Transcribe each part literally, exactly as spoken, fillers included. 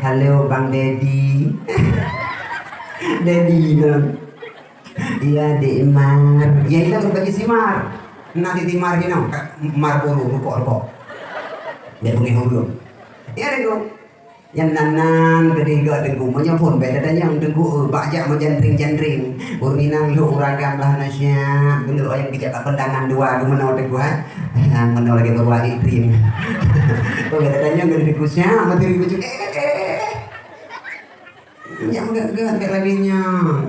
"Halo, Bang Dedi." Dedi nyan. "Iya, Dek Mar." Ya, itu bagi si Mar. Nah, di Mar gini, Mar buru, rukok-rukok. Dia bunyi huruf. Ya, Dek. Nyan nan-nan keudeh geuh Teungku, meunyoe phon bèk tatanyong Teungku, eh, bak jak meujandring-jandring. Ureueng inong lhok ureueng agam lah na siap, geulhok ayam geujak bak peundangan dua geumeunoe Teungku, ha. Meunoe lagèe baru lahé trim. Oh, bèk tatanyong keudeh Teungku siap, meuturi kucuk. Eh, eh, eh, eh. Nyak meugèt-gèt bèk lagèe nyan.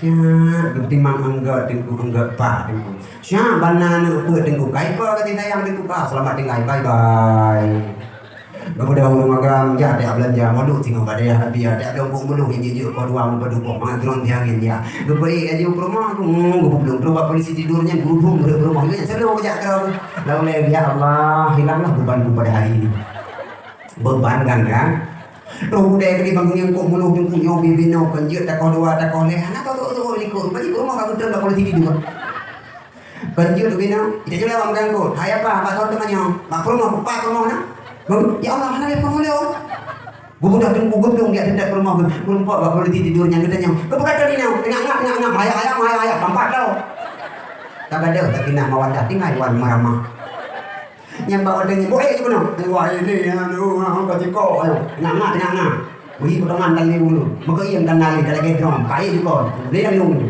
Siap, geutimang anggèt Teungku, anggèt pat Teungku. Siap, bana aneuk peuet Teungku. Kai po kasih sayang Teungku ka. Selamat tinggal. Bye bye. Geupeudong ureueng agam, jak tajak beulanja, mandum singoh gadéh, tapi ya, tajak dong kok meuluh, jijak kok dua meupadub, mangat droen siangén, ya. Geupeue laju peurumoh, hmm, geupeubelom, terus bak polisi tidur nyan, geuhubung, geuhubung peurumoh, nyan selalu jak keudroe. Lalu lagi, "Ya Allah, hilanglah bebanku pada hari ini." Beban kan, kan? Roh udai ke di bangunan kok meuluh, jungkung nyoe, bibinoe, kan jeuet takoh dua, takoh lhèe, hana tahu, tahu, tahu, likot. Bagi peurumoh ka geutrön bak polisi tidur. Kan jeuet ubé nyoe, ita jula bak meugangkot. Hai apa, bak thon teuma nyoe? Bak peurumoh, bak peurumoh na? Bang, ya Allah, hana lé peurumoh lé, oh. Geubeudôh teungku geudong di ateueh peurumoh geuh. Geurumpok bak polisi tidur nyan geutanyong. Keupeue ka thon nyoe? Teungak ngap, teungak ngap. Hayah, hayah, hayah, hayah. Pampat tau. Ka gadôh, ka kinah mawadah, tinggai wan meuramah. Nyang bak watèe nyan, "Boh ék keunoe." "Wah, ini, aduh, ka tiko, ayo." Teungak ngap, teungak ngap. Beuhi potongan dan lé bulu. Meukeuyeueng dan nalé, ka lagèe drum. Ka ék dikon. Lé dan lé bulu.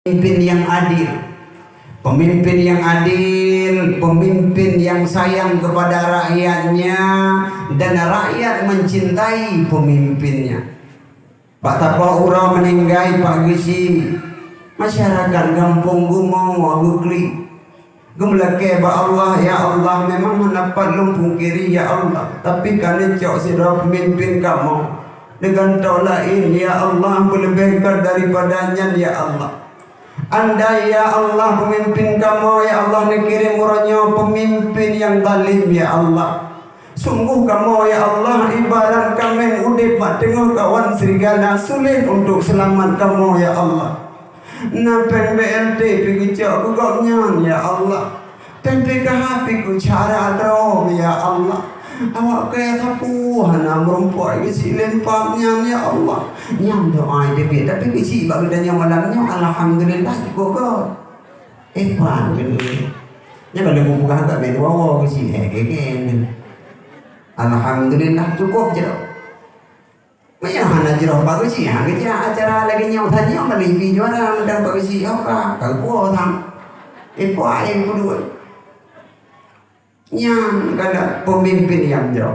Pemimpin yang adil. Pemimpin yang adil, pemimpin yang sayang kepada rakyatnya dan rakyat mencintai pemimpinnya. Bak saboh uroe meuninggai Pak Geuchik, masyarakat gampông geumoe geuklik. Geumeulakèe bak Allah, "Ya Allah, memang hana pat lôn pungkiri, ya Allah, tapi ka neucok sidroe peumimpin kamoe. Neugantoe laén, ya Allah, beuleubeh gèt daripada nyan, ya Allah." Andai, ya Allah, peumimpin kamoe, ya Allah, neukirém uroe nyoe peumimpin nyang zalim, ya Allah. Sungguh kamoe, ya Allah, ibarat kaméng udép bak teungoh kawan serigala, sulet untuk seulamat kamoe, ya Allah. Na péng B L T pih geucok keu gobnyan, ya Allah. Péng P K H pih keu cara droe, ya Allah. Awak kaya sapeue hana meurumpok Geuchik lé pap nyan, ya Allah. Nyan doa teubiet, tapi Geuchik bak geutanyoe malam nyoe, alhamdulillah, cukôp göt. Eh, pan keuneuk. Nyan ka lheueh mupeugah agak meuwawa Geuchik, eh, gègèn. Alhamdulillah, cukôp jroh. Meunyoe hana jroh Pak Geuchik, han geujak acara lagèe nyoe, tanyoe malah ibi juara, mantong Pak Geuchik, oh, ka, ka geupuwoe sang. Eh, puwoe, eh, peuduek. Nyan kada pemimpin nyang jroh.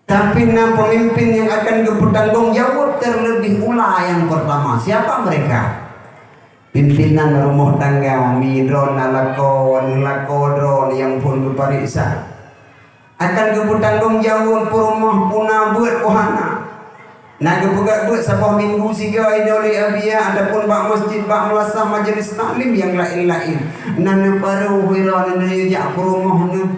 Tapi na pemimpin yang akan geupeutanggung jawab terlebih ula yang pertama. Siapa mereka? Pimpinan rumah tangga, mi droe na lakoe, lakoe droe nyang phon geupareksa. Akan geupeutanggung jawab peurumoh puna beuet peuhana. Na geupeugah beuet saboh minggu sigoe inoe lé Abiya ataupun bak masjid, bak meulasah majelis taklim nyang laén-laén. Na neuparoh uroe nyoe jak peurumoh nyoe.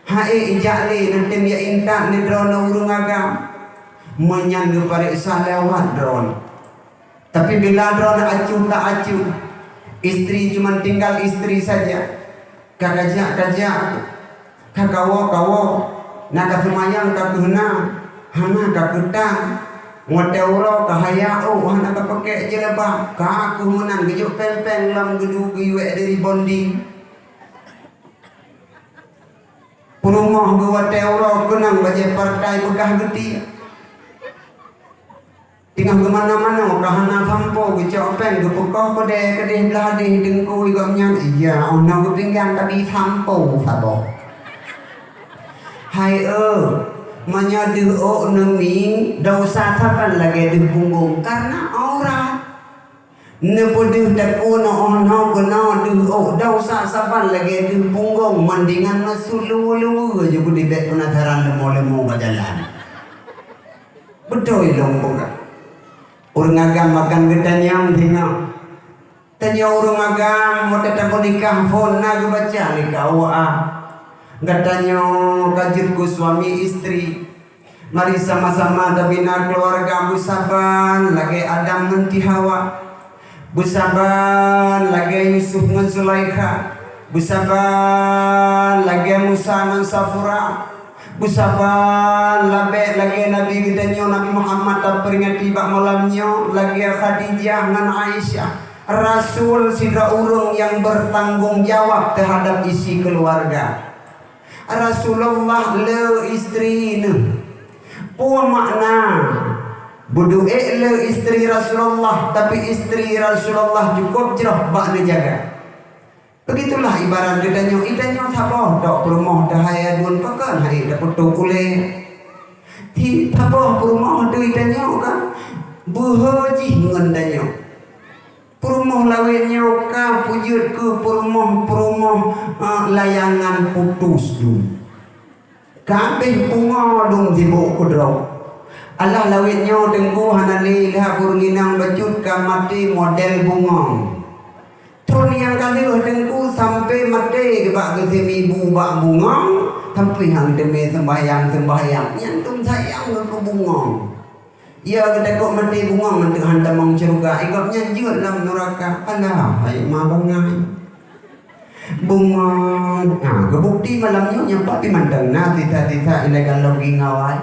Hai ijak lé neutem ya intat lé droeneuh ureueng agam. Meunyan geupareksa lewat droeneuh. Tapi bila droeneuh acuh tak acuh, istri cuma tinggal istri saja. Ka kajak-kajak, ka kawoe-kawoe, na ka seumayang ka keuh na, hana ka keuh tan. Watèe uroe ka haya ôk, hana ka pakèk jilbab, ka keuh meunan geujok péng-péng lam geudu geuyuek di rebonding. Peurumoh geuh watèe uroe keunong bajèe partai peugah geutiek. Teungoh geumanoe-manoe ka hana sampoe, geucok péng geupeukoh keudè keudeh blah deh teungku gobnyan, ija, oh, na geupinggan tabi sampoe saboh. Hai eu, meunyoe deuh ôk neumi, desya saban lagèe deuh punggong, kareuna aurat. Neupeudeuh takue nyoe, oh, nyoe keunoe deuh ôk, desya saban lagèe deuh punggong, mendingan neusut luweue-luweue ju keudibèk peunasaran leumo-leumo bak jalan. Beutôi lôn peugah. Ureueng agam akan geutanyong singoh. Tanyoe ureueng agam, watèe tapeunikah phon na geubaca lé K U A. Geutanyoe ka jeuet keu suami istri. Mari sama-sama tabina keuluwarga beusaban lagèe Adam ngon Hawa. Beusaban lagèe Yusuf ngon Zulaikha. Beusaban lagèe Musa ngon Safura. Peusaban labek lagée Nabi geutanyoe Nabi Muhammad taperingati bak malam nyoe, lagée Khadijah ngon Aisyah. Rasul sidroe ureuëng nyang bertanggung jawab teuhadap isi keuluwarga. Rasulullah le istri neuh. Peue makna beuduek le istri Rasulullah, tapi istri Rasulullah cukup jroh bak neujaga. Begitulah ibarat geutanyoe, itanyoe saboh tok peurumoh teuhai aduen pakon hai tapeutôk ulée. Ti saboh peurumoh teuh itanyoe kan beuhe jih ngon tanyoe. Peurumoh lawét nyoe ka peujeuet keu peurumoh-peurumoh, eh, layangan putus dum. Ka abéh pungo dum sibôk keudroe. Alah lawét nyoe teungku hana lé lhah ureuëng inong bacut ka maté model bungong. Thon nyang ka lheueh teungku sampoe maté geubak geuseumibu bak bungong, sampoe han teumé seumbahyang-seumbahyang, nyan dum sayang keu bungong. Ia geutakot maté bungong mantöng han tamong syeuruga, i gobnyan jeuet lam nuraka. Alah, hai ma bangai. Bungong. Ha, geubukti malam nyoe nyang pati mantong na sisa-sisa ilée galong gingaw ai.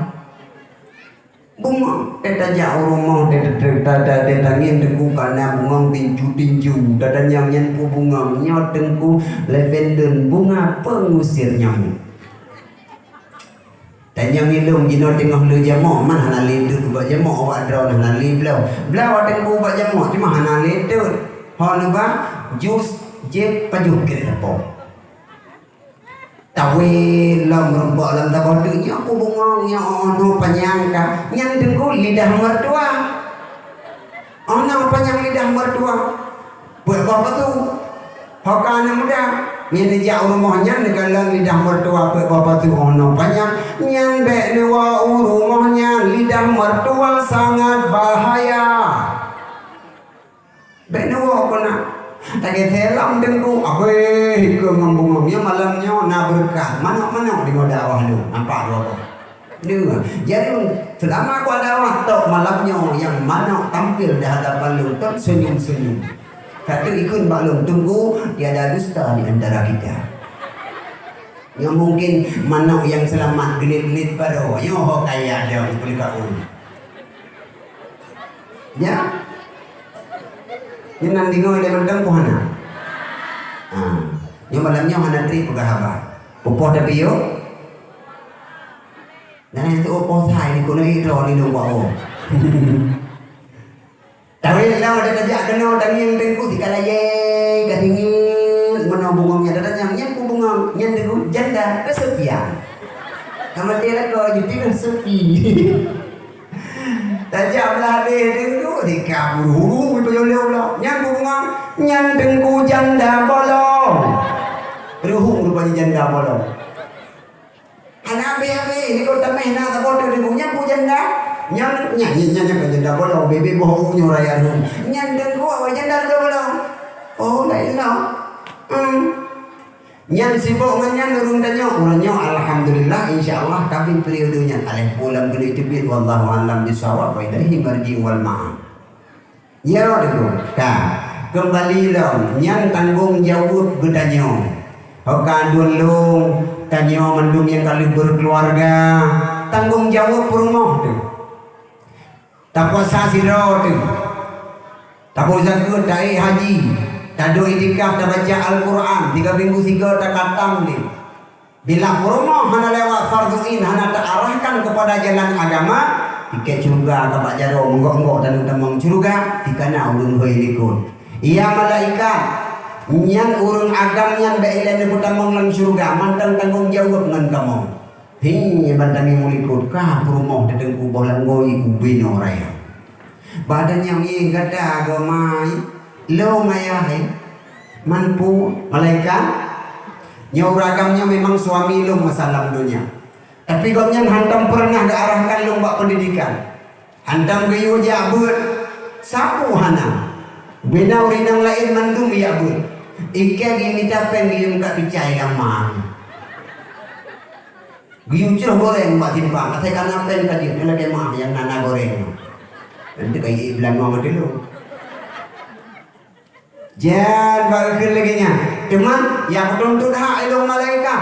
Bungong, teuh tajak u rumoh, teuh, teuh, teuh, teuh, teuh, tangieng teungku ka na bungong tinju-tinju. Tatanyong nyan peue bungong, nyoe teungku lavender, bunga pengusir nyamuk. Tanyong ilong jinoe teungoh le jamoe, man hana le teut ubak jamoe, awak droe hana le bloe. Bloe teungku ubak jamoe, cuma hana le teut. Ho neuba jus jép pajoh keu sapo. Tawe lom meurumpok lam saboh teuk nyoe peue bungong nyoe, oh, noh panyang ka. Nyan teungku lidah mertua. Oh, noh panyang lidah mertua. Peuet boh patu. Ho ka aneuk muda, nyan neujak u rumoh nyan neukalon lidah mertua peuet boh patu, oh, noh panyang. Nyan bék neuwoe u rumoh nyan, lidah mertua sangat bahaya. Bék neuwoe keunan. Lagée film teungku, abéh ikeue ngon bungong. Nyoe malam nyoe na beureukat. Manok-manok deungoe dakwah lôn. Nampak dua boh. Deungoe. Jadi, seulama kuat dakwah, tok malam nyoe nyang manok tampil di hadapan lôn, tok senyum-senyum. Ka teuk ikheun bak lôn, teungku, tiada dusta di antara kita. Nyoe mungkin manok nyang seulamat geulit-geulit baroe. Nyoe ho kaya dong peuleukaun. Ya? Nyoe nan deungoe lé mantong peue hana? Ha. Nyoe malam nyoe hana trép peugah haba. Pupoh tapi yo. Nah, itu oh, poh sai ni keuneuk droe ni dong wak oh. Tapi lom ada tajak keunoe tangieng teungku sikalayée ka singit meunoe bungong nyan datang nyan, nyan peue bungong, nyan teungku janda kesepian. Ka maté lakoe jeuet tinggai sepi. Tajak blah deh teungku, sika buru-buru meupeujolong pula. Nyan peue bungong, nyan teungku janda bolong. Ruhueng rupanya janda bolong. Hana habéh-habéh, likot tameh na saboh teuk teungku, nyan peue janda. Nyan, nyan, nyan, nyan, nyan janda bolong, bebek boh ueh nyoe raya ruhueng. Nyan teungku awai janda bolong. Oh, laén lom. Hmm. Nyan sibok ngon nyan ureueng tanyoe. Ureueng nyoe alhamdulillah insya Allah ka bri periode nyan. Aléh pulang keuneuk teubiet wallahu a'lam bissawab wa ilaihi marji wal ma'ab. Ya, Teungku. Ka. Keumbali lom, nyan tanggong jaweueb geutanyoe. Ho ka duen lôn, tanyoe mandum nyang ka lheueh beukeuluwarga, tanggong jaweueb peurumoh teuh. Tapuasa sidroe teuh. Taboh zakeuet, taék haji, taduek iktikaf, tabaca Al-Qur'an, tiga minggu sigoe takatam lé. Bila peurumoh hana lewat fardhu ain, hana teuarahkan keupada jalan agama, tiket syeuruga ka bak jaroe meunggok-nggok taneuk tamong syeuruga, dikana ureueng hôi likot. Ya malaikat, nyan ureueng agam nyan bèk ilèe neupeutamong lam syeuruga, mantong tanggong jaweueb ngon kamoe. Hi, ban tangieng u likot, ka peurumoh teuteungku boh langgoi ubé nyoe raya. Bah tanyong, "Yeh, gata agama, eh? Lôn ayah, eh? Man peue, malaikat?" Nyoe ureueng agam nyoe memang suami lôn masa lam donya. Tapi gobnyan hantom peureunah geuarahkan lôn bak peundidikan. Hantom geuyue jak beuet, sapeue hana. Bina ureueng inong laén mandum jak beuet. Ikei geumita péng geuyue meukat picai lam ma. Geuyue cloh goreng bak simpang, asai ka na péng ka jeuet, nyoe lagèe meuah nyang na, na goreng. Nanti ka ié beulangong ateueh lôn. Jan bak geukheun lagèe nyan. Teuma, nyang peutuntot hak ilôn malaikat.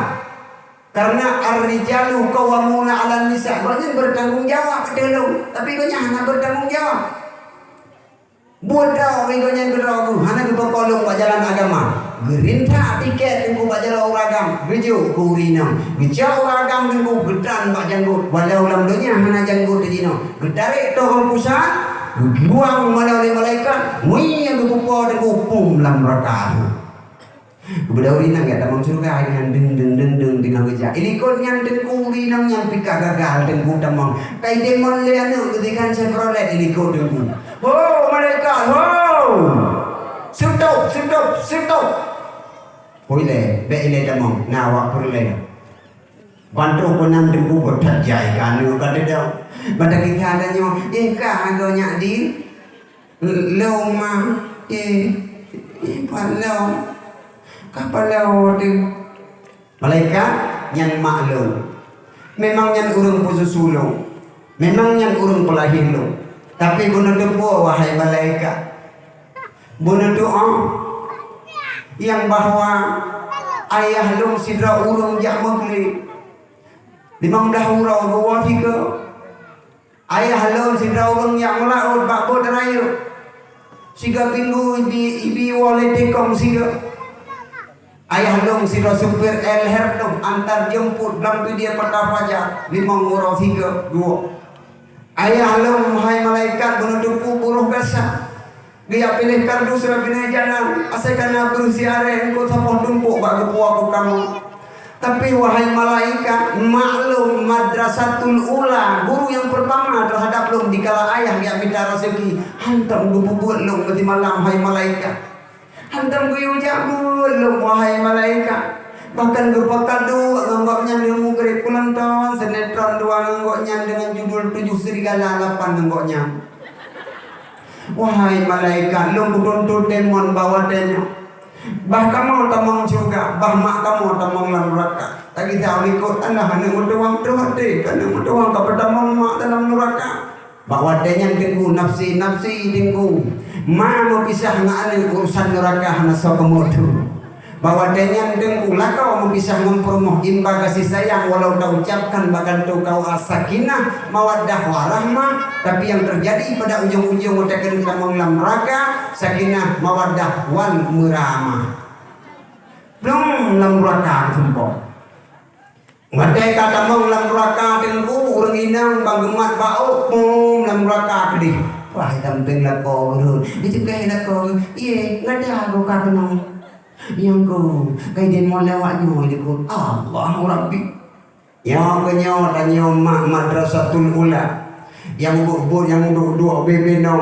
Karena ar-rijalu qawwamuna 'alan nisa, gobnyan bertanggung jawab, beutôi lom. Tapi gobnyan hana bertanggung jawab. Buet droe gobnyan keudroe geuh, hana geupeukolong bak jalan agama. Geurintak tiket teungku bak jalan ureueng agam, geujok keu ureueng inong. Geucok ureueng agam teungku, geutran bak janggot. Walau lam donya hana janggot jinoe. Geutarek toh pusat, geubuang malam lé malaikat, ngui nyang geupeupo teungku pum lam neuraka. Geubeudôh ureueng inong geutamong syeuruga nyan deng, deng, deng, deng, deungon geujak. Ilikot nyan teungku ureueng inong nyan pih ka gagal teungku tamong. Kai deungon lé aneuk geutikan Chevrolet ilikot teungku. Ho, malaikat, ho! Seutop, seutop, seutop! Ho ilée, bék ilée tamong, na awak peureulée. Ban troh keunan teungku geutat jai ka aneuk ka deudong. Ban tagisa tanyoe, "Eh, ka agoe nyak di?" "Lôn, Ma." "Eh, eh, pat lôn?" "Ka pat lôn teuh?" "Malaikat, nyan mak lôn. Memang nyan ureueng peususu lôn. Memang nyan ureueng peulahé lôn. Tapi beuneuteupeu, wahai malaikat, beuneutu'oh nyang bahwa ayah lôn sidroe ureueng jak meuglé. Limong blah uroe geuwoe sigoe. Ayah lôn sidroe ureueng jak meulaôt bak bot rayeuk. Sigoe minggu ibi, ibi woe lé tikong sigoe. Ayah lôn sidroe supir El Herdo antar jeumput lam Pidie Peta Fajar, limong uroe sigoe geuwoe. Ayah lôn, hai malaikat, beuneuteupeu buroh gasa. Geujak piléh kardus lam binéh jalan, asai ka na breuh siarée eungkôt saboh tumpôk bak geupuwoe keu kamoe. Tapi, wahai malaikat, mak lôn Madrasatul Ula, guru nyang peurtama teuhadap lôn dikala ayah geujak mita raseuki, hantom geupeubuet lôn meusimalam, hai malaikat. Hantom geuyue jak buet lôn, wahai malaikat. Bahkan geupeukadu ngon gobnyan lheueh mugreb kulonton sinetron dua ngon gobnyan deungon judul Tujuh Serigala, Lapan ngon gobnyan. Wahai malaikat, lôn kutuntot deungon bak watée nyoe. Bah kamoe tamong syeuruga, bah mak kamoe tamong lam neuraka. Tagisa u likot, alah aneuk meutuwang, troh até, aneuk meutuwang ka peutamong mak dalam neuraka. Bak watée nyan teungku nafsi-nafsi teungku, ma meupisah ngon aneuk urusan neuraka hana soe kamoe teuh. Bak watée nyan teungku lakoe meupisah ngon peurumoh imba gaséh sayang walau taucapkan bak kantô K U A sakinah, mawaddah, warahmah, tapi nyang teujadi pada ujong-ujong watée keuneuk tamong lam neuraka, sakinah, mawaddah, wal muramah. Plueng lam neuraka teumpok. Watée ka tamong lam neuraka teungku, ureuëng inong ban geumat bak ôk, pum, lam neuraka keudeh. Wah, sampéng lakoe ureuëng. Diceukeh lakoe, "Ié, gata goe ka keunoe." "Nyang ko, kai deungon lewat nyoe likot." Allahu Rabbi. Nyoe keuh nyoe tanyoe mak Madrasatul Ula. Nyang buet-buet nyang duek-duek bubena.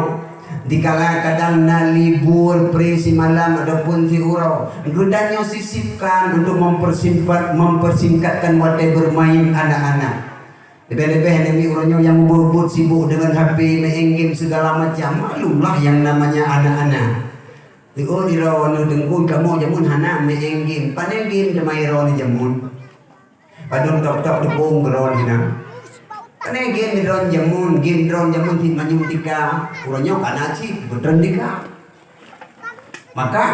Dikala kadang na libur pré simalam ataupun siuroe, geutanyoe sisipkan untuk mempersimpat, mempersingkatkan watée bermain anak-anak. Leubeh-leubeh namiet uroe nyoe nyang buet-buet sibuk dengan H P, main game segala macam. Maklumlah yang namanya anak-anak. Di oh di roh aneuk teungku kamoe jameun hana main game. Pane game teuma iroe ni jameun. Padum tok-tok teupeung keudroe hinan. Keuneuk game droen jameun, game droen jameun cit manyum tika. Uroe nyoe ka na cit beutreun tika. Maka,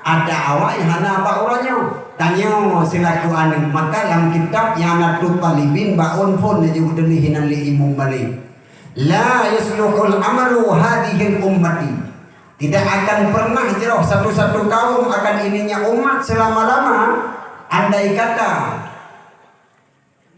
ata awai hana bak uroe nyoe. Tanyoe silaku aneuk, maka lam kitab I'anatul Thalibin bak ôn phon laju geutuléh hinan lé Imam Malik. La yusluhul amalu hadhil ummati. Tidak akan pernah jroh satu-satu kaum akan ininya umat selama-lama, andai kata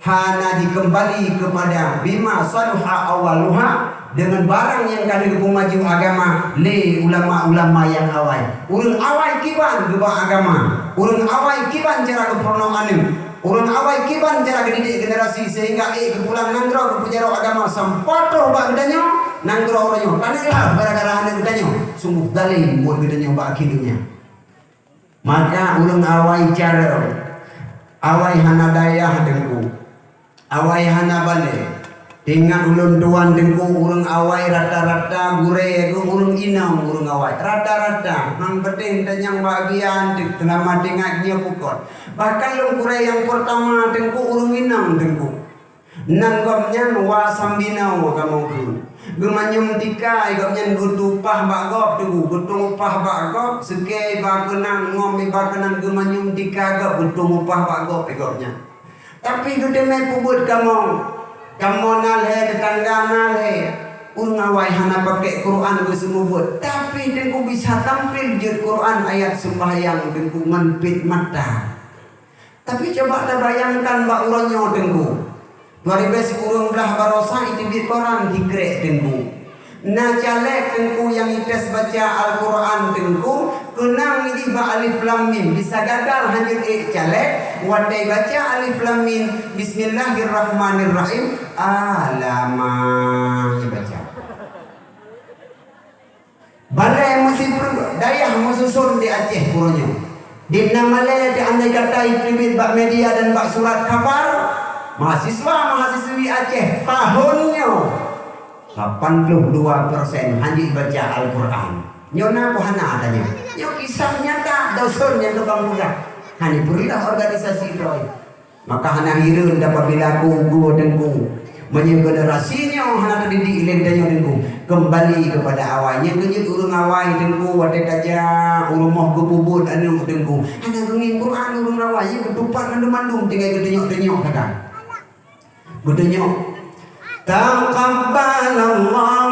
hana dikembali kepada bima saluha awaluha, dengan barang yang ka lheueh geupeumajoh agama lé ulama-ulama nyang awai. Ureuëng awai kiban geuba agama, ureuëng awai kiban cara geupeurunoe aneuk. Ureuëng awai kiban cara geudidik generasi sehingga ék geupulang nanggroe geupeujaroe agama sampoe troh bak geutanyoe, nanggroe uroe nyoe taneuk lheueh gara-gara aneuk geutanyoe. Sungguh zalim buet geutanyoe bak akhé donya. Maka ureuëng awai cara, awai hana dayah teungku, awai hana balée. Ingat ulôn tuan teungku, ureuëng awai rata-rata gurée keu ureuëng inong ureuëng awai. Rata-rata, nyang penting tanyong bahagia teuk, seulamat ingat nyoe pukon. Bahkan lôn gurée nyang peurtama teungku ureuëng inong teungku. Nan gobnyan wa sambinoe kamoe kheun. Geumanyum tika gobnyan geutueng upah bak gob teungku, geutueng upah bak gob, seukée iba keunan, ngom iba keunan geumanyum tika gob, geutueng upah bak gob gobnyan. Tapi geuteumé peubuet kamoe, kamoe na lhée, teutangga na lhée. Ureuëng awai hana pakai Quran geuseumeubeuet, tapi Teungku bisa tampil jeuet Quran ayat seumbahyang Teungku ngon pet mata. Tapi coba tabayangkan bak uroe nyoe Teungku. Dua ribée sikureueng blaih barosa iteubiet koran dikrek Teungku. Na caleg Teungku nyang ites baca Al-Quran Teungku, keunang idih bak alif lam mim, bisa gagal hanjeuet ék caleg, watée baca alif lam mim, Bismillahirrahmanirrahim, alamah ibaca. Balée meusipeue dayah meususon di Aceh uroe nyoe. Di na malée di andai kata iteubiet bak media dan bak surat khabar, mahasiswa-mahasiswi Aceh tahun nyoe, lapan puluh dua persen hana baca Al-Quran. Nyoe na peue hana tanyoe? Nyoe kisah nyata, dosen nyang tukang peugah. Hana peureuleueh organisasi droe. Maka hana hireuen apabila ku ugoe Teungku, meunyoe generasi nyoe hana teudidik lé tanyoe Teungku, keumbali keupada awai. Nyang keujeuet ureuëng awai Teungku, watée tajak u rumoh geupeubuet aneuëk Teungku, hana geungieng Quran ureuëng awai, nyang geutupat mandum-mandum tinggai geutunyok-tunyok sagai. Geutunyok. Taqabbalallah.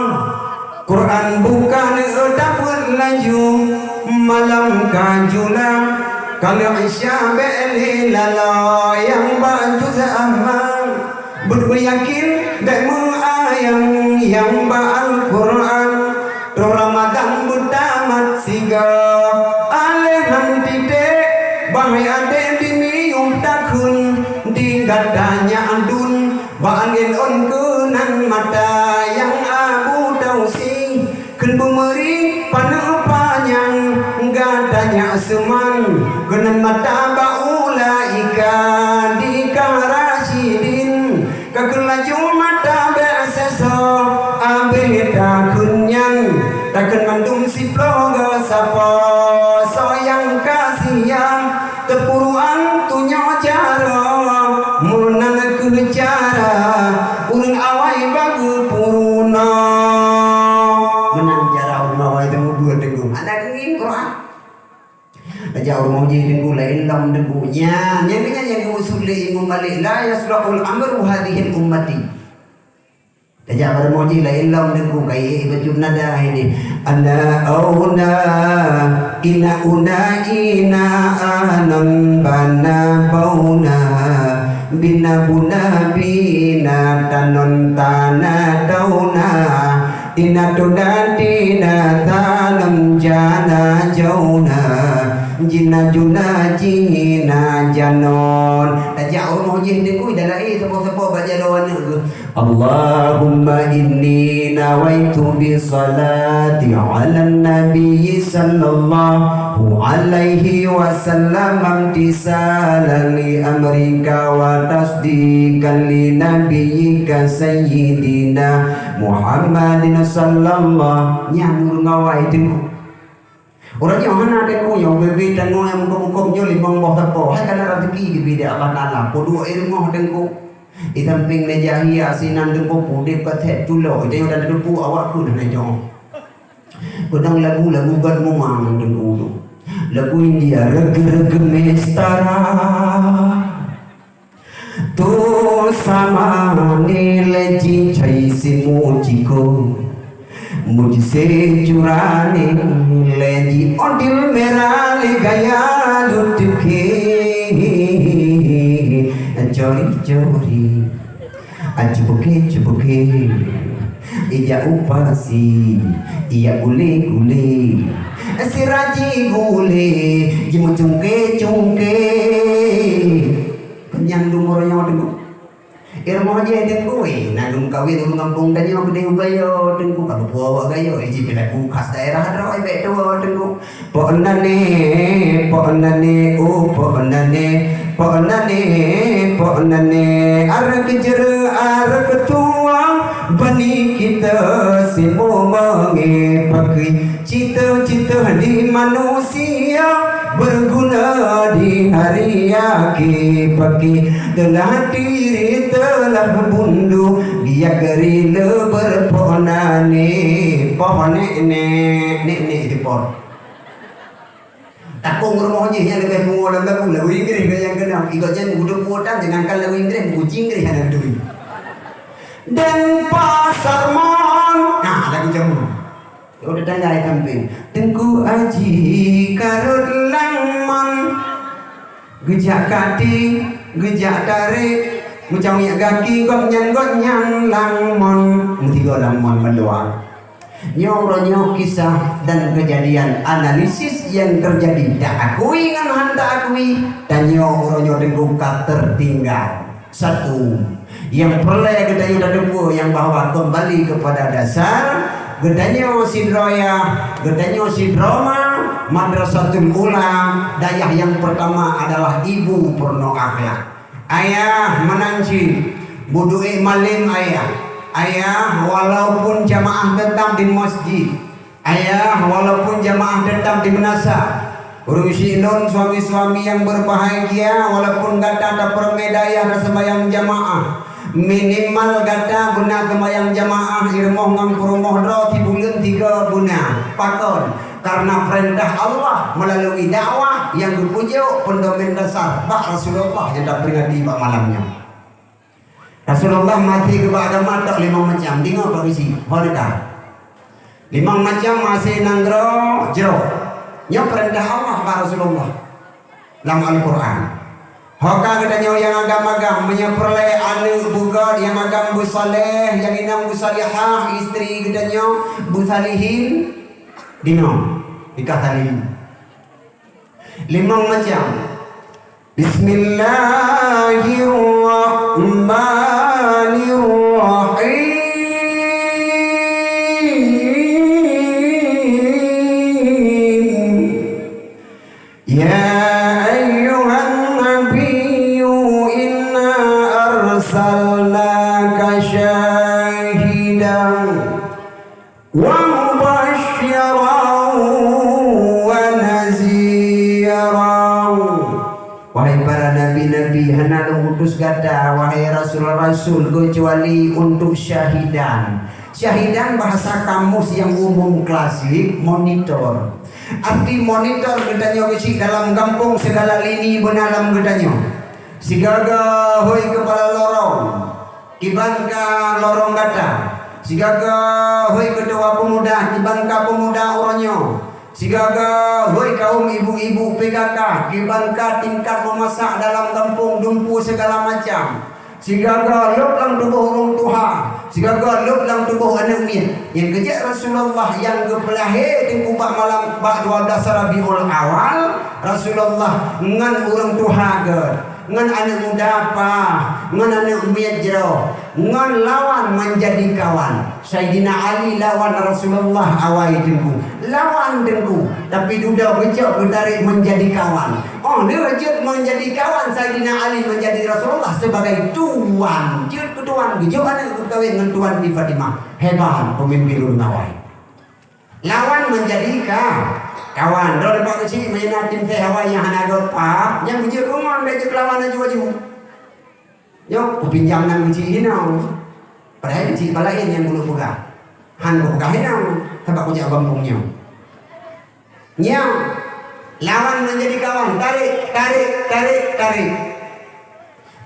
Quran buka neueu tabeuet laju, malam ka jula, ka lheueh Isya bék lé laloe nyang bak juz amma. Beuyakin bék meuayang nyang bak Al-Quran, troh Ramadan beutamat sigoe. Aléh han titék, bahai adék di miyueb takheun, di gata nyak dun, bak angén ôn keunan mata nyang Abu Tausi. Kheun beumeuri paneuk panyang gata nyak seuman, keunan mata bak ulaika di ka Rasyidin. Ka kheun laju mata bék sesoe, abéh takheun nyan, takheun mandum siploh geusapo, soe nyang ka siang. Teupuruan tunyok jaroe, meunan kheueh cara ureuëng awai bak geupeurunoe. Meunan cara ureuëng awai teumeubeuet Teungku. Hana geungieng Quran. Tajak u rumoh jih Teungku, laén lom Teungku. Nyan, nyang keuh nyan nyang geumaksud lé Imam Malik, "La yaslahul amru hadhihil ummati." Tajak bak rumoh jih laén lom Teungku, kayée bacut nada ini. Ana auna, ina una, ina anan bana bauna, bina buna bina tanon tana tauna, ina tuna tina tanon jana jauna, jina juna jina janon. Tajak u rumoh jih Teungku, ida laén sapo-sapo bak jaroe aneuëk geuh. Allahumma inni nawaitu bi salati 'alan nabiyyi sallallahu alaihi wasallam imtisalan li amrika wa tasdiqan li nabiyyika sayyidina Muhammadin sallallahu. Nyan ureuëng awai Teungku. Ureuëng nyoe hana Teungku, nyoe ubé-bé tanyoe nyang mukop-mukop nyoe limong boh sapo. Hai kana raseuki geubri lé Allah Taala. Peuduek i rumoh Teungku. Di sampéng meja hias sinan Teungku, udeb ka sép tulok. Tanyoe dan teupeu awak kheun hana nyoe. Keudang lagu-lagu ban mumang Teungku tu. Lagu India, rege-rege mestara. Tu sama ni leji cai simu ciko. Muji sejurani leji odil merah le gaya lutuki. Cori-cori. Acubuki-cubuki. Ija upasi. Iya guli-guli. Siraji guli. Jimucungke-cungke. Kenyang dumur nyoe Teungku. Ilmu haji Teungku, eh, na geumeukawen ureuëng gampông tanyoe keudeh u Gayo Teungku, ka lupue awak Gayo, eh, jipeudaku khas daerah droe, eh, bék tuwoe Teungku. Pok nane, pok nane, oh, pok nane, pok nane, pok nane, areuek jeureuek, areuek tuwoe, bani kita semua mengepaki. Cita-cita di manusia berguna di hari akhir. Paki telah diri telah bundu, dia geri le berpoh nane, poh nek nek, nek nek di poh. Takong rumoh jih nyang leubeh pungo lam lagu, lagu Inggréh nyang keunong. Igoe nyan meugudu puotan, jangankan lagu Inggréh, meuguci Inggréh hana turi. Dan Pasar Mon. Nah, lagu jameun. Yo, tetangga di samping. Teungku Aji karot lam mon. Geujak kati, geujak tarek, meucawék gaki gobnyan-gobnyan lam mon. Meusigoe lam mon meuluwa. Nyoe uroe nyoe kisah dan kejadian analisis yang terjadi. Taakui ngon hana taakui, tanyoe uroe nyoe teungku ka tertinggal. Satu, nyang peureulée geutanyoe tateupeue nyang bahwa kembali kepada dasar, geutanyoe sidroe yah, geutanyoe sidroe ma, Madrasatul Ula, dayah nyang pertama adalah ibu peurunoe akhlak. Ayah meunan cit, beuduek malem ayah. Ayah walaupun jamaah teutap di masjid, ayah walaupun jamaah teutap di meunasah. Ureuëng syiek lôn suami-suami nyang berbahagia, walaupun gata tapeureumé dayah taseumbahyang jamaah, minimal gata beuna seumbahyang jamaah i rumoh ngon peurumoh droe sibuleuen tiga beuna. Pakon? Karena perintah Allah melalui dakwah nyang geupeujok peudoman dasar bak Rasulullah nyang taperingati bak malam nyoe. Rasulullah maté geuba agama tok limong macam. Deungoe Pak Geuchik, ho teuka. Limong macam maté nanggroe jroh. Nyoe perintah Allah bak Rasulullah lam Al-Quran. Ho ka geutanyoe nyang agam-agam, meunyoe peureulée aneuëk beugét nyang agam beusaleh, nyang inong beusalihah, istri geutanyoe beusalihin, deungoe, nikah salihin. Limong macam. Bismillahirrahmanirrahim. Ya ayyuhan nabiyyu inna arsalnaka syahidan wa mubasysyiran wa nadhira. Wahai para nabi-nabi, hana lôn utus gata, wahai rasul-rasul, keucuali untuk syahidan. Syahidan bahasa kamus nyang umum klasik, monitor. Arti monitor geutanyoe keuchik dalam gampông, segala lini beuna lam geutanyoe. Sigaga hôi keupala lorong, kiban ka lorong gata. Sigaga hôi keutua peumuda, kiban ka peumuda uroe nyoe. Sigaga hôi kaum ibu-ibu P K K, kiban ka tingkat meumasak dalam gampông, dumpeue segala macam. Sigaga lôb lam tuboh ureuëng tuha, sigaga lôb lam tuboh aneuëk miet. Nyang keujeuet Rasulullah nyang geupeulahé teungku bak malam bak dua belas Rabiul Awal, Rasulullah ngon ureuëng tuha geuh, ngon aneuëk muda pah, ngon aneuëk miet jroh, ngon lawan menjadi kawan. Saidina Ali lawan Rasulullah awai teungku. Lawan teungku, tapi dudoe geucok geutarek menjadi kawan. Oh, lheueh jeuet menjadi kawan, Saidina Ali menjadi Rasulullah sebagai tuan. Jeuet keu tuan, geujok aneuëk geukawén ngon tuan di Fatimah. Hebat pemimpin ulôn awai. Lawan menjadi ka, kawan. Droe leupah keuchik meunan tim teh awai nyang hana geupa, nyang geujeuet keu ngon, bèk jeuet keu lawan laju-laju. Nyoe kupinjam nan keuchik hinoe. Padahai keuchik bak laén nyang ulôn peugah. Han kupeugah hinoe, sabab kujak gampông nyoe. Nyoe, lawan menjadi kawan, tarik, tarik, tarik, tarik.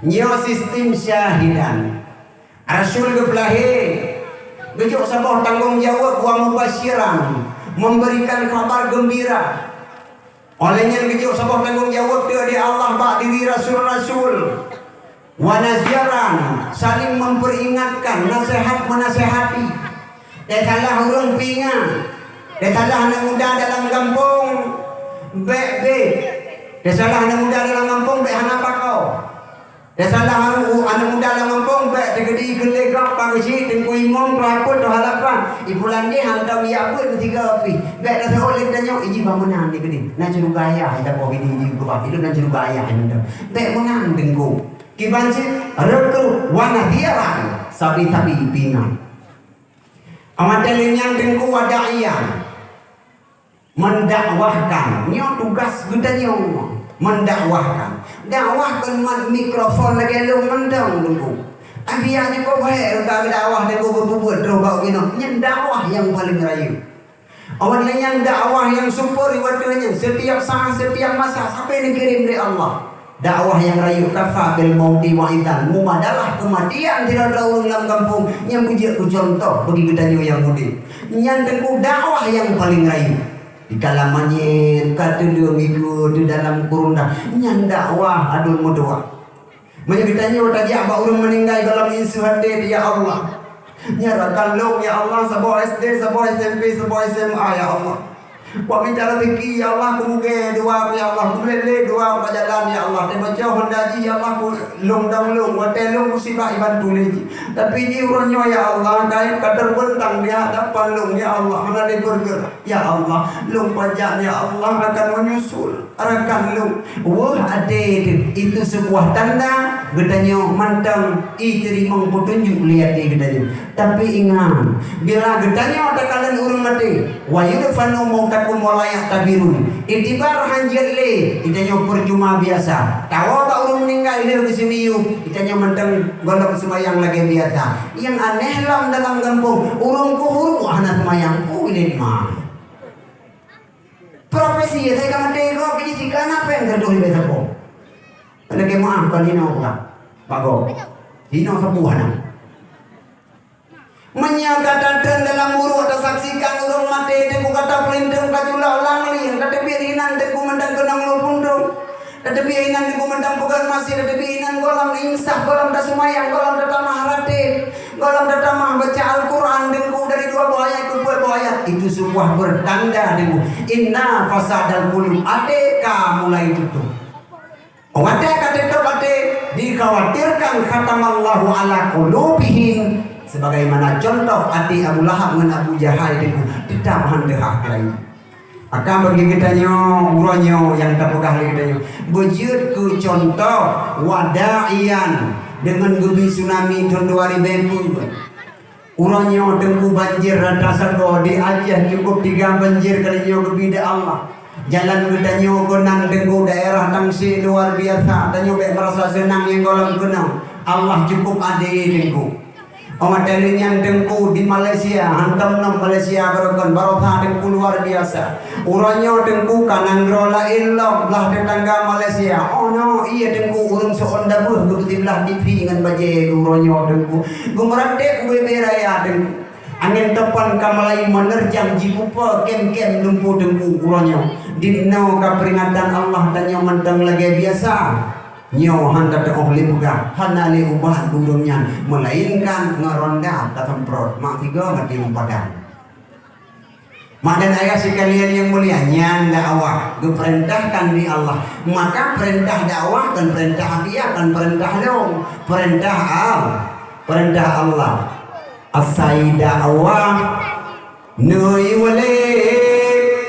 Nyoe sistem syahidan. Rasul geupeulahé, geujok saboh tanggong jaweueb wa mubasyiran, memberikan kabar geumbira. Óh lheueh nyan geujok saboh tanggong jaweueb teuh di Allah bak diri rasul-rasul. Wa naziran, saling memperingatkan, nasihat menasihati. Teusalah ureuëng peuingat. Teusalah aneuëk muda dalam gampông, bèk, bèk. Teusalah aneuëk muda dalam gampông, bèk hana pakoe. Teusalah aneuëk, aneuëk muda lam gampông, bèk teukeudi keu lé gob, Pak Geuchik, Teungku Imum, Tuha Peuet, Tuha Lapan. Ipulan jih hantom jak beuet meusigoe pih. Bèk taseuôt lé geutanyoe, iji bangunan di keudeh. Na syeuruga ayah, ita poh ini iji keubah. Ilôn na syeuruga ayah hantom. Bèk meunan, Teungku. Kiban cit, rekrut wa nadhiran. Sabe-sabe peuingat. Amat lé nyan, Teungku, wa da'iyan. Mendakwahkan, nyoe tugas geutanyoe, mendakwahkan. Dakwah kon mat mikrofon lagèe lôn mantong, Teungku. Abiya nyoe kok bahé ka geudakwah, Teungku, beupeubuet troh bak inoe. Nyan dakwah nyang paleng rayeuk. Awak lé nyang dakwah nyang super di watèe nyan, setiap saat, setiap masa, sampai neukirém lé Allah. Dakwah nyang rayeuk kafa bil mauti wa'izan, mubadalah keumatian sidroe-droe ureueng lam gampông, nyang beujeuet keu cuntoh bagi geutanyoe nyang udép. Nyan teungku dakwah nyang paleng rayeuk. Di kala manyét, ka teudeueng iku teudalam kurundah, nyan dakwah aduen meutuwah. Meunyoe geutanyoe tajak bak ureueng meuninggai gohlom inseuh até, "Ya Allah, nyan rakan lôn, ya Allah, saboh S D, saboh S M P, saboh S M A, ya Allah. Kuminta rezeki, ya Allah, kumugée dua ku, ya Allah, kumulét-lét dua ku bak jalan, ya Allah. Teuboco honda jih, ya Allah, ku lôn dong lôn, watèe lôn musibah iban tulé jih. Tapi di uroe nyoe, ya Allah, ka, ka teurbeuntang di hadapan lôn, ya Allah, hana lé beureugerak. Ya Allah, lôn pajak, ya Allah, akan menyusul." Rakan lôn, weueh até teuh, itu sebuah tanda geutanyoe mantong jiteurimong peutunjuk lé até geutanyoe. Tapi ingat, bila geutanyoe takalon ureueng maté, "Wa yudfanu mautakum wa la ya'tabirun." Iktibar han jeuet lé, geutanyoe peurcuma biasa. Tawoe bak ureueng meuninggai lheueh geuseumiyueb, geutanyoe mantong gohlom seumayang lagèe biasa. Nyang aneh lom dalam gampông, ureueng keuhuru hana seumayang, ulèe ma. Profesi asai ka maté gob, jadi si ka na péng teudoh leubeh sapo. Lagèe meu'ah kon hinoe peugah. Bak gob. Hinoe sapeue hana. Meunyoe ka tateun dalam uroe tasaksikan ureueng maté, teungku ka tapeulintong ka culok lam lieng, tateubiet inan teungku mantong keunong lôn puntông. Tateubiet inan teungku mantong peugöt maséh, tateubiet inan gohlom insaf, gohlom taseumayang, gohlom tatamah rateb. Gohlom tatamah baca Al-Quran teungku dari dua boh ayat keu peuet boh ayat, itu sebuah pertanda teungku. Inna fasadal qulub, até ka mulai tutup. Watèe ka tutup até, dikhawatirkan khatamallahu ala qulubihim, sebagaimana contoh até Abu Lahab ngon Abu Jahal teungku, teutap han teuhah keurai. Maka bagi geutanyoe, uroe nyoe nyang tapeugah lé geutanyoe, beujeuet keu cuntoh wada'ian deungon geubi tsunami thôn dua ribèe peuet. Uroe nyoe teungku banjir rata sagoe di Aceh, cukup tiga banjir kali nyoe geubi di Allah. Jalan geutanyoe keunan teungku daerah Tangsé luar biasa, tanyoe bèk meurasa seunang nyang gohlom keunong. Allah cukup adé teungku. Óh watèe lheueh nyan teungku di Malaysia, hantom nom Malaysia barokon, barosa teungku luar biasa. Uroe nyoe teungku ka nanggroe laén lom, blah teutangga Malaysia. Óh nyoe, iya teungku, ureueng seuôn dabeuh geupeusiblah TV ngon bajèe geuh uroe nyoe teungku. Geumeuratéb ubé-bé raya teungku. Angén topan ka mulai meuneurjang jipupo kém-kém lumpu teungku uroe nyoe. Dinoe ka peuringatan Allah tanyoe mantong lagèe biasa. Nyoe han tateu'oh lé peugah, hana lé ubat keu ureueng nyan, meulainkan ngon ronda tasemprot, mak sigoe maté umpadan. Mak dan ayah sekalian yang mulia, nyan dakwah geupeurintahkan lé Allah. Maka peurintah dakwah kon peurintah dia, kon peurintah lôn, peurintah Al-, peurintah Allah. Asai dakwah neuyue lé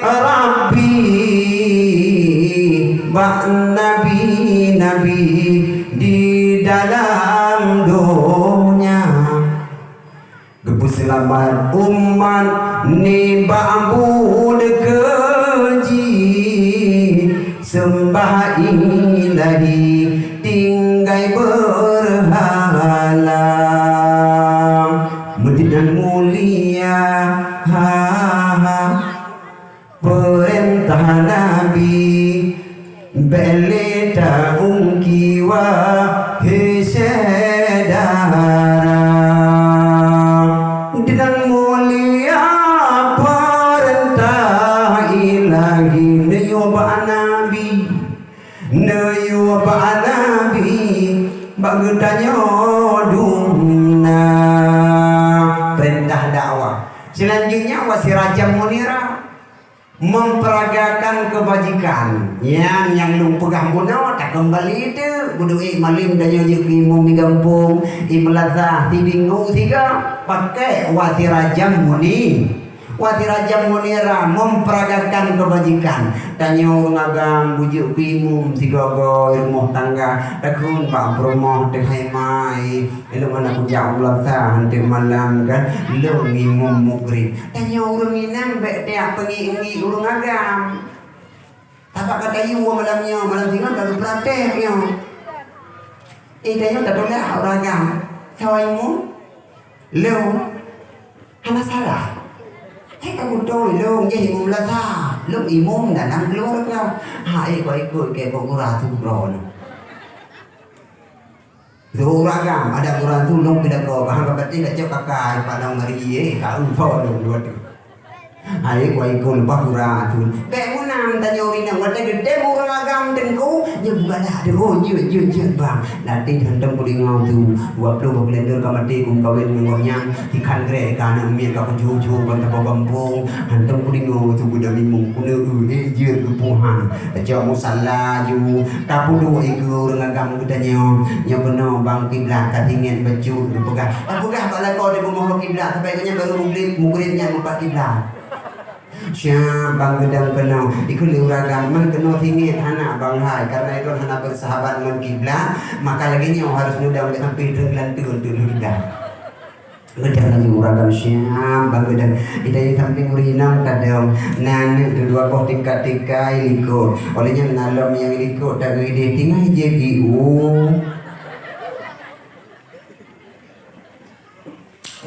Rabbi bak nabi-nabi di dalam donya. Geupeuseulamat umat nibak buet keuji, seumbah ilahi tinggai beurhala. Meudinan mulia, ha, ha. Peurintah Nabi, bèk lé taungki, wahé syedara. Dinan mulia peurintah ilahi, neuyue bak Nabi, neuyue bak Nabi, bak geutanyoe dum na. Peurintah dakwah. Seulanjutnya, wa sirajan munira. Memperagakan kebajikan. Nyan nyang lôn peugah bunoe, takeumbali teuk. Beuduek malem tanyoe jeuet keu imum di gampông, i meunasah, si bingung siga, pakai wa sirajan muni-, wa sirajan munira, memperagakan kebajikan. Tanyoe ureueng agam beujeuet keu imum sigoe-goe rumoh tangga, takheun bak peurumoh teuhai mai. Ilôn hana kujak u meunasah, han teuh malam kan, lôn imum mugrib. Tanyoe ureueng inong bèk tajak peungiek-ngiek ureueng agam. Sabab ka tayue malam nyoe, malam singoh ka geupeuratéh nyoe. Eh, tanyoe tatulak ureueng agam. Sawa imum? Lôn. Hana salah. Hai ka kutôi lôn jih imum lasa, lôn imum dalam keuluwarga. Hai ikot-ikot keu gura tu droeneuh. Zoh ureueng agam, adak ureueng tu lôn pidato, bahang ka patéh ka cok kakai padang mari, eh, ka eu tho lôn dua tu. Hai, wai kon leupah ureueng tu. Bèk meunang tanyoe inong, watèe geudem ureueng agam teungku, nyoe beugalak deh, oh, jeuet, jeuet, jeuet, bang. Latèe hantom peulingoe tu, dua ploh boh kalender ka maté, kum kawén ngon gobnyan, tikhan grek ka aneuk miet ka peujuhu-juhu ban saboh gampông, hantom peulingoe tu beudôh limong, keuneuk eu, eh, jeuet geupuhan. Tacok musala ju, tapeuduek ikeue ureueng agam geutanyoe. Nyoe keunoe bang kiblat ka tingét bacut geupeugah. Tapeugah bak lakoe di bumoe kiblat, sampai geuhnyan barô mugrib, mugrib nyan meupat kiblat. Siap bang geudong keunoe, ikeue lé ureueng agam, man keunoe tingét hana bang hai, karena itu hana bersahabat ngon kiblat, maka lagèe nyoe harus neudong sampai treuk lanteue untuk kiblat. Geudong laju ureueng agam siap bang geudong. Idai sampéng ureueng inong tadong. Na aneuk dua boh tingkat-tingkat likot. Oleh nyan na lom nyang likot tak geudeh tinggai jép iu.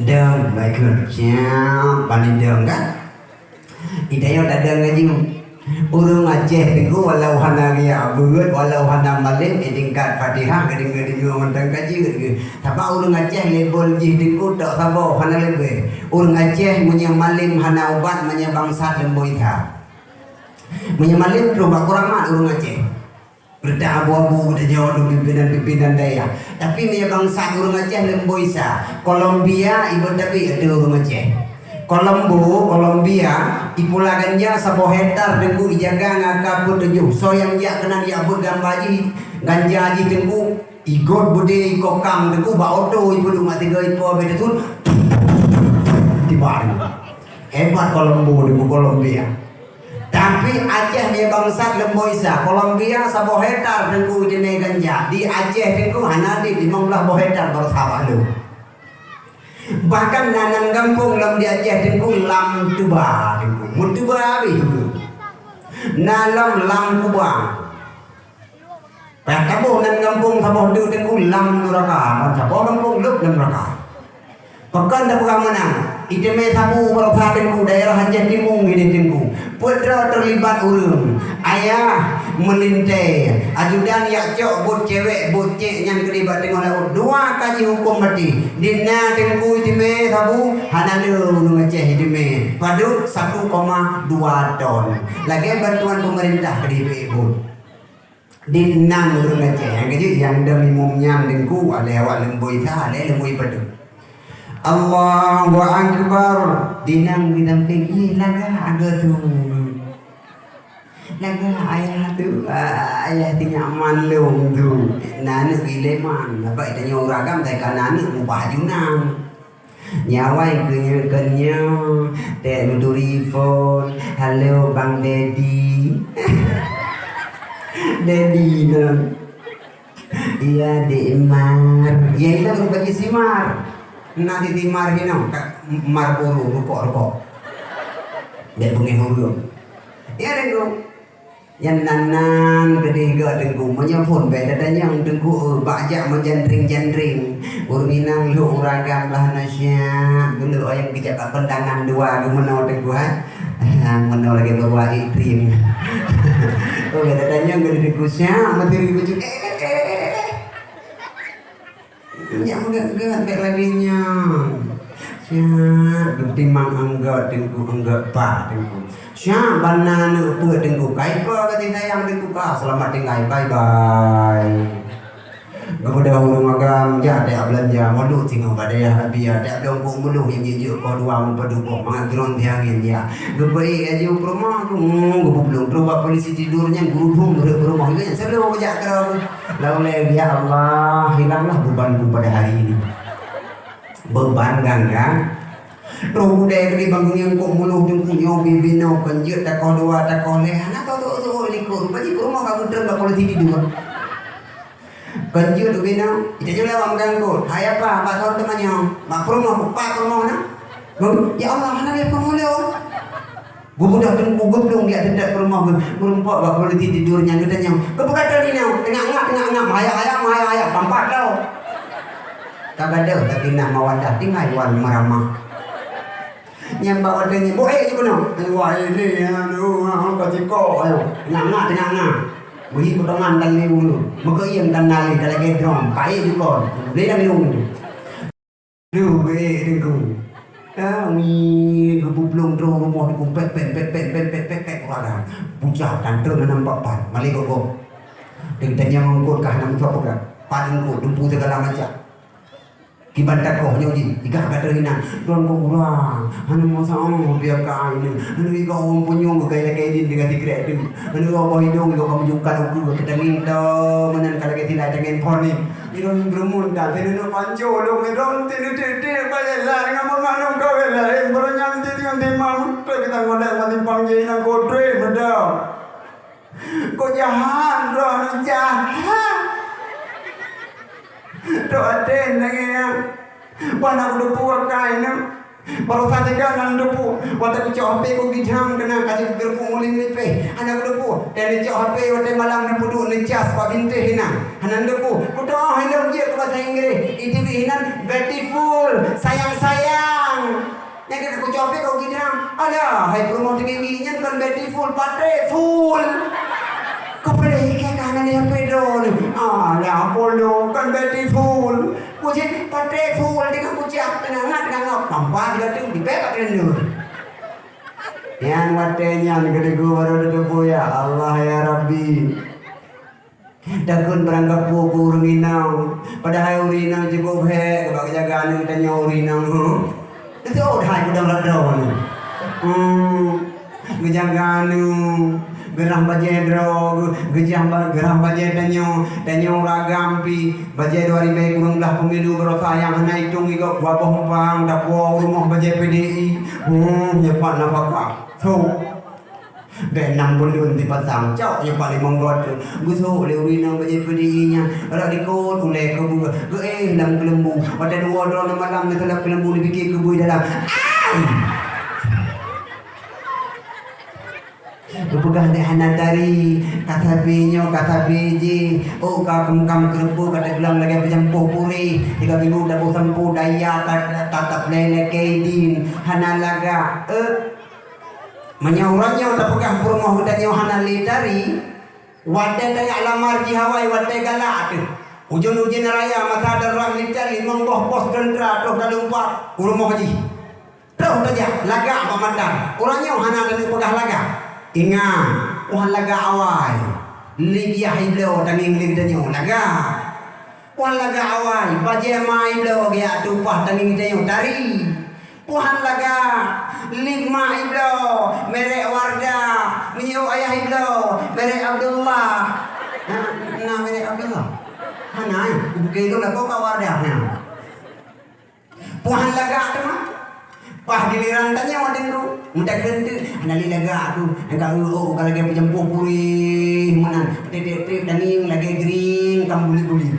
Dong, baiklah. Siap, paling dong kan? Idai nyoe tadong laju. Ureueng Aceh teungku walau hana riak beuet, walau hana malém, eh, tingkat Fatihah, geudeungoe-deungoe mantong ka jeuet geuh. Sabab ureueng Aceh level jih teungku tok saboh hana leubeh. Ureueng Aceh meunyoe malém hana ubat, meunyoe bangsat leumboi that. Meunyoe malém troh bak kuramat ureueng Aceh. Reutak abu-abu geutanyoe ngon pimpinan-pimpinan dayah. Tapi meunyoe bangsat ureueng Aceh leumboi sa, Kolombia iboh tabi ateueh ureueng Aceh. Kolombo, Kolombia, ipula ganja saboh hektar teungku ijaga ngon A K peuet tujoh. Soe nyang jak keunan jak beuet gamba jih, ganja jih teungku, igot beudé, ikokang teungku, bak oto ipeuduek mak tiga ipo abéh teusun. Tiba teungku. Hebat Kolombo teungku, Kolombia. Tapi Aceh meunyoe bangsat leumboi sa, Kolombia saboh hektar teungku itimé ganja. Di Aceh teungku hana dit, limong blah boh hektar baru saboh lom. Bahkan na nan gampông lom di Aceh teungku lam tuba teungku. Meutuba habéh teungku. Na lom lam kubang. Payah taboh nan gampông saboh teuk teungku lam nuraka, ban saboh gampông lheueh lam nuraka. Pakon tapeugah meunan, itimé sabu baroesa teungku daerah Aceh Timu ngieng teungku. Peuet droe teulibat ureueng, ayah meulintèe, ajudan yak cok buet cewek buet cek nyan keudeh bak teungoh laôt. Dua ka jihukôm maté. Di na teungku itimé sabu, hana le ureueng Aceh itimé. Padub satu koma dua ton. Lagèe bantuan peumeurintah keudeh bak buet. Di nan ureueng Aceh nyang keujeuet nyang dong imum nyan teungku, alèh awak leumboi sa, alèh leumboi padub. Allahu Akbar. Di nan geusampéng, ih, lagak aneuk tu. Lagak ayah tu, ah, ayah ti nyak man lom tu. Na aneuk ileman, sabab tanyoe ureueng agam tai ka na aneuk mubah junang. Nyawai keu nyoe, keu nyoe, tek meuturi phon, "Halo, Bang Dedi." Dedi nyoe. "Iya, Dek Mar." Iya, itu merupakan si Mar. Nah, di si Mar ni, no, ka-, Marlboro, rukok, rukok. Dek beungéh ureueng. Iya, Dek, tu. Nyan nan-nan keudeh gèt teungku, meunyoe phon bèk tatanyong teungku, eh, bak jak meujanreng-janreng. Ureueng inong lhok ureueng agam lah na siap, geulhok ayam geujak bak kondangan dua geumeunoe teungku, hai. Meunoe lagèe beuruah item. Oh, bèk tatanyong keudeh teungku siap, meuturi baju. Eh, eh, eh, eh. Nyak meugèt-gèt bèk lagèe nyan. Siap, geutimang anggèt teungku, anggèt pa teungku. Siap, ban na aneuk peuet teungku. Kai po kasih sayang teungku ka. Selamat tinggal, bye bye. Geubeudôh ureueng agam, jak tajak beulanja, molod singoh bak dayah Abia, tajak dong kok meuluh nyang jijok koh dua meupadub boh, mangat droen siangén jak. Geupeuék laju peurumoh, geupeuplong trok bak polisi tidur nyan, geurudong rhot peurumoh nyan, seuleuh jak keudroe. Lalu lé, "Ya Allah, hilanglah bebanku pada hari ini." Beban gangga. Roh gudée keudeh bang geungieng kok muloh teungku nyoe bibinoe kon jeuet takoh dua, takoh lhée, hana tau teuôt-teuôt likot. Rupa jih peurumoh ka geutreun bak polisi tidur. Kon jeuet ubinoe, ita jeuet lawang meugangkot. Hai apa, bak thon teumanyong. Bak peurumoh, bak peurumoh na? Bang, ya Allah, hana lé peurumoh lé, oh. Geubeudôh teungku geuplong jak teutab peurumoh geuh, meurumpok bak polisi tidur nyan geutanyong, "Keupeue ka trön inoe? Teungoh ngap, teungoh ngap, meuhayab-hayab, meuhayab-hayab, pampat droe." Ka gadôh tapi na mawadah tinggai wan meuramah. Nyang bak watèe nyan, boh ék jih keunoe. Ayo, wah, ini, aduh, ah, ka sikok, ayo. Tengah-tengah, tengah-tengah. Meuhi potongan dan lé ulu. Meukeuyeng dan nalé, ka lagèe drum. Ka ék jih kon. Lé dan lé ulu. Duh, ék Teungku. Ah, mi, geupeuplong droe rumoh Teungku. Pet, pet, pet. Bujang dan treun hana nampak pat. Malèe gob-gob. Teutanyong eungkôt ka hana meucok peugah. Pat eungkôt, dumpeue sigala macam. Kiban takoh nyoe jih, igah ka teuhinan. Droeneuh kok urang, hana masa, oh, biar ka ai nyoe. Hana igah ureueng punyueng geukai lakèe idin dengan sikrek tu. Hana igah boh idong, igah kamu jungkat uku, kita minta meunan ka lagèe silai tangen phon ni. Idong beureumun dah, teuneuk panco, dong idong, teuneuk tiek-tiek, bayar lah dengan menganong kawin lain. Baru nyan tiek dengan timang, tu kita ngolek mati panggil inang kotre, bedah. Kok jahat, droeneuh jahat. Tok até nangèe. Ban aku deupeu akai nyoe. Barosa teuga nan deupeu. Watèe kucok H P ku gidang keunan ka jeuet geureupeuk mulim lipéh. Hana kudeupeu. Dan neucok H P watèe malam neupeuduek neucas bak bintéh inan. Hana deupeu. Kudoh ilôn jeuet keu basa Inggréh. Iteubiet inan beautiful, sayang-sayang. Nyang ka kucok H P kok gidang. Alah, hai peurumoh teungieng nyan kon beautiful, baterai full. Keupeuleueh ié ka hana lé H P droeneuh. Alah, polo kon beautiful. Kujeuet baterai full teungoh kucak teungoh ngat teungoh ngop. Pampa sigoe teuk dibèk bak keureuneuk. Nyan watèe nyan keuneuk baru teudeungoe, ya Allah, ya Rabbi. Takheun barangkapeue keu ureueng inong, padahai ureueng inong cukôp hék bak geujaga aneuk tanyoe ureueng inong, huh? Teuseut hai kudang lat droeneuh. Hmm, geujaga aneuk, geurhah bajèe droe, geu-, geujah ba-, geurhah bajèe tanyoe, tanyoe ureueng agam pih, bajèe dua ribèe kureueng blah pemilu barosa nyang hana itong igop dua boh umpang, tapuwoe u rumoh bajèe P D I. Hmm, nyoe pat nafakah. So, Bèk nam buleuen sipasang, cok nyang paléng monggot tu. Geusok lé ureueng inong bajèe P D I nyan, rot dikot ulèe keubeue. Geuéh lam keuleumbu. Watèe dua droe lam malam, neuteulap keuleumbu, neupiké keubeue dalam. Ai! Geupeugah lé hana tari, ka sabe nyoe, ka sabe jih. Oh, ka keumukam keureubeue, ka teuglong lagèe peujampoh purèh. Tiga minggu taboh sampo, daya ka tatap lé lakèe idin. Hana lagak. Eh, Meunyoe uroe nyoe tapeugah peurumoh geutanyoe hana lé tari, watèe tajak lamar jih awai watèe galak teuh. Ujeuen-ujeuen raya masa darurat militer limong boh pos teuntra troh talumpat u rumoh jih. Troh tajak lagak bak mata. Uroe nyoe hana taneuk peugah lagak. Ingat, oh lagak awai. Lé biah ibloe tangieng lé geutanyoe lagak. Wan lagak awai, bajèe ma ibloe geujak tumpah tangieng geutanyoe tari. Wan lagak, lip ma ibloe merek Wardah, minyeuk ayah ibloe merek Abdullah. Na, na merek Abdullah? Hana, eh? Ibu kandong lakoe ka Wardah nyan. Puhan lagak teuma. Paih giliran tanyoe Teungku. Meutakheun teuk, hana lé lagak tu. Nyang ka eu-eu ka lagèe peujampoh purèh meunan. Tiep-tiep tangieng lagèe gring kam bulit-bulit.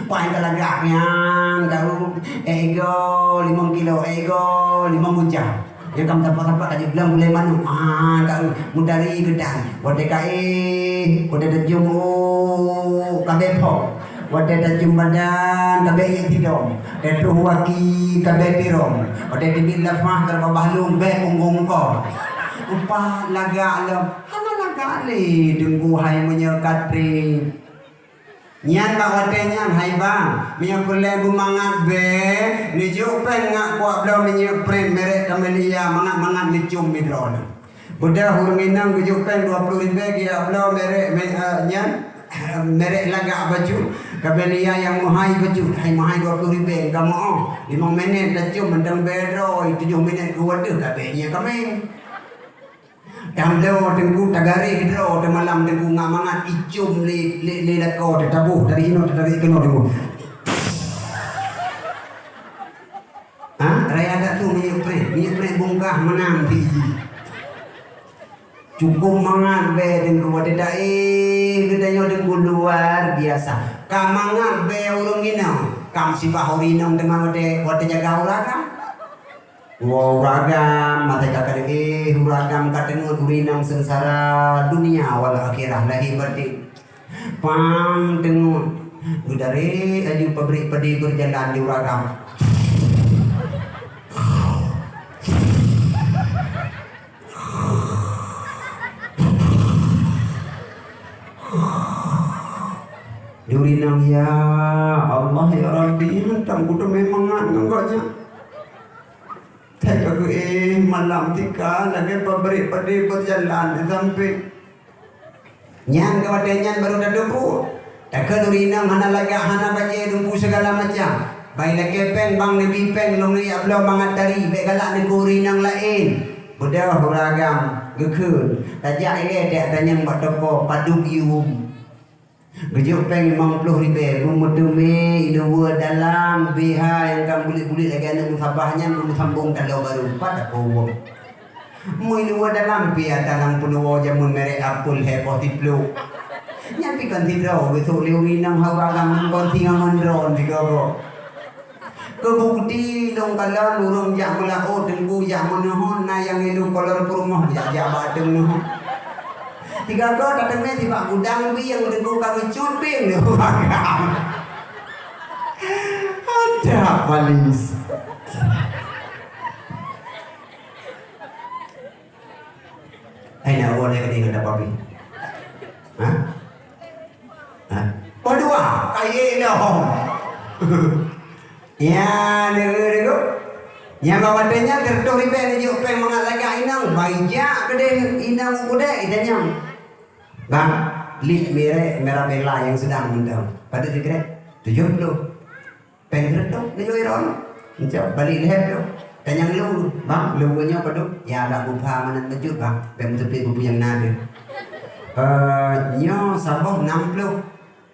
Paih ka lagak nyan ka eu, ék igoe limong kilo, ék igoe limong gunca. Nyang kam tampak-tampak ka jiglong gulèe manok. Ah, ka eu, meutari geutan. Watèe ka éh, watèe tacium, oh, ka bèe phok. Watèe tacium badan, ka bèe ié sidong. Watèe troh waki, ka bèe tirong. Watèe teubiet lafah, ka babah lôn, bèe punggong ko. Upah lagak lom. Hana lagak lé, Teungku hai meunyoe ka trép. Nyan bak watèe nyan, hai bang, meunyoe peureulèe beumangat bèe, neujok péng ngat kuak bloe minyeuk prit merek Camellia, mangat-mangat neucom sidroe nyan. Beudôh ureueng inong geujok péng dua ploh ribèe geujak bloe merek me-, eh, nyan, merek lagak bacut. Camellia nyang meuhai bacut, hai meuhai dua ploh ribèe, ka meu'oh. Limong minèt tacom mantong bèe droe, tujoh minèt geuwoe deuh ka bèe nyan kaméng. Tam bloe Teungku tagaréh droe teumalam Teungku ngat mangat icom lé, lé, lé lakoe teuh taboh dari inoe teutarek keunoe Teungku. Ha? Raya that tu minyeuk prit, minyeuk prit bungkah meunan biji. Cukôp mangat bèe Teungku watèe taéh geutanyoe Teungku luar biasa. Ka mangat bèe ureueng inong, kam sibah ureueng inong teuma watèe, watèe jaga ureueng agam. Woe ureueng agam, maté ka keuneuk éh ureueng agam ka teungeut ureueng inong seungsara dunia wal akhirah lahé batin. Pang teungeut, geudarek laju pabrik padé beujalan di ureueng agam. Duri nang, ya Allah, ya Rabbi, hantam kuteumé mangat ngon gobnyan. Thèe ka geuéh malam tika lagèe pabrék padé beujalan sampé. Nyan ka watèe nyan barô tateupeue. Takheun ureueng inong hana lagak, hana bajèe, lumpu sigala macam. Bai lakèe pèng, bang neubi pèng, lôn neujak bloe mangat tari, bèk galak neukeu ureueng inong laén. Beudôh ureueng agam geukheun, tajak ilèe teuh atanyong bak toko padub yum. Geujok pèng limong ploh ribèe, beumeuteumé ileue dalam B H nyang ka bulet-bulet lagèe aneuk meusabah nyan, beumeusambong taloe barô. Pat takue. Meu ileue dalam pih ata lam peunuwoe jameun merek Apple, heboh tiplok. Nyan pih kon sidroe geusok lé ureueng inong haba agam, kon singoh ngon droen sigoe-goe. Keubukti lôn kalon ureueng jak meulaôt, teungku jak meuneuhon, na nyang ilôn kolor peurumoh jak-jak bak ateueng neuhon. Sigoe-goe tateumé sibak gudang bieng, teungku ka geucut bieng neuhon. Ada palis. Hai, na awak lagi dengan dapat pi. Ha? Ha? Padua, kaya dah. Ya, dulu-dulu. Nyang bak watèe nyan sireutoh ribèe neujok pèng mangat lagak inong, bai jak keudeh inong u keudè, itanyong. Bang, lip merek Mirabella yang sedang mantong. Padub sigaret? Tujuh puluh. Pèng sireutoh, neujok iron. Encok, balik lhèe ploh. Tanyong lé, "Bang, lé nyoe padub?" "Ya, agak bubha meunan bacut, Bang. Pèng teupit bubuyang na deuh." "Eh, nyoe saboh nam ploh."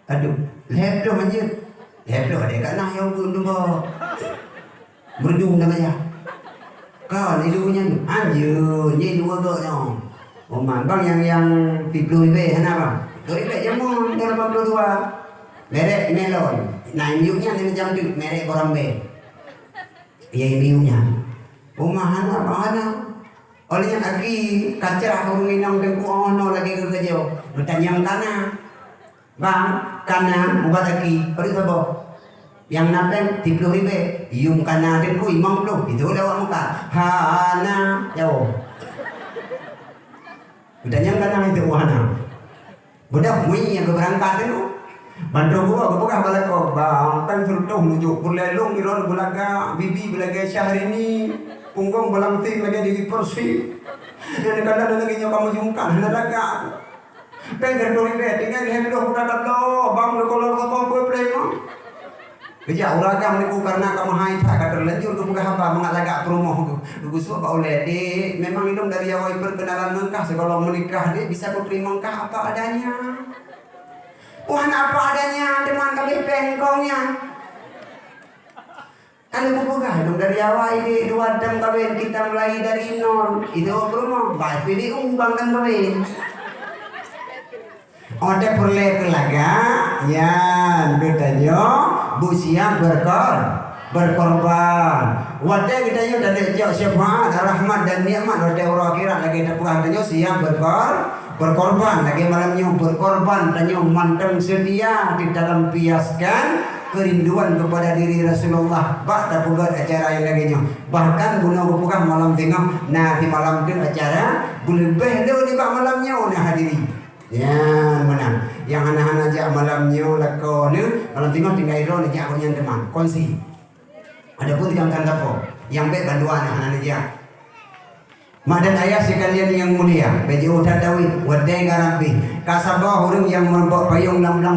"Aduh, lhèe ploh hanjeuet." "Lhèe ploh adèe ka na nyang beuet dua." Meureudu na maya. Ka lhèe dua nyan, hanjeuet, nyan dua gok nyoe. Oma, bang, nyang, nyang tiplôh ribèe hana, bang? Tiplôh ribèe jameun, dah lapan puluh dua. Merek Melon. Nah, miyup nyan macam tu, merek Borambe. Iya, miyup nyan. Oma hana, bang, hana. Oleh nyan aki kacrah ureueng inong teungku, oh, no lagèe geukeujok. Geutanyong kana. Bang, kana ubat aki, padub saboh? Nyang na pèng tiplôh ribèe, yum kana teungku limong ploh, itu lewat muka. Hana, jauh. Udah nyang kana itu hana. Beudôh mui nyang geubeurangkat teungku. Ban trôh geupeugah bak lakoe, "Bang, pèng sireutoh neujok, peureulèe lôn iron beulagak, bibi beulagèe Syahrini, punggong beulangseng lagèe Dewi Persik." Nyang kana lagèe nyoe kamoe jungkat, hana lagak. Pèng sireutoh ribèe, tinggai lhèe ploh ka tabloe, bang, leukoe lom saboh peuet ploh limong. Geujak ureueng agam neugui kareuna ka meuhai that, ka teulanjur geupeugah haba mangat lagak peurumoh geuh. Geugeusuek bak ulèe, "Dek, memang ilôn dari awai perkenalan meungkah, sigohlom meunikah, Dek, bisa kuteurimong kah apa adanya?" "Wah, hana apa adanya, teuma ka abéh pèng kong nyan." Ka lheueh kupeugah lôn dari awai, dek, dua tem kawen kita mulai dari nol. Itu peurumoh, bah P D U bang dan kawen. Watèe peureulèe keu lagak, nyan geutanyoe beusiap beukor-, beukorban. Watèe geutanyoe taneuk cok syafaat, rahmat dan nikmat watèe uroe akhirat lagèe tapeugah tanyoe siap beukor-, beukorban. Lagèe malam nyoe beukorban tanyoe mantong seutia di dalam piaskan keurinduan keupada diri Rasulullah bak tapeugöt acara nyang lagèe nyoe. Bahkan bunoe geupeugah malam singoh na simalam teuk acara, beuleubeh lé nibak malam nyoe na hadiri. Nyan meunan. Nyang hana-hana jak malam nyoe lakoe neuh, malam singoh tinggai droeneuh jak gobnyan teuma. Kongsi. Adapun jangan sapo, nyang bèk bandua nyang hana neujak. Mak dan ayah sekalian yang mulia, bèk jiôh that dawét, watèe ka rab bih, ka saboh ureueng nyang meurumpok payong lam blang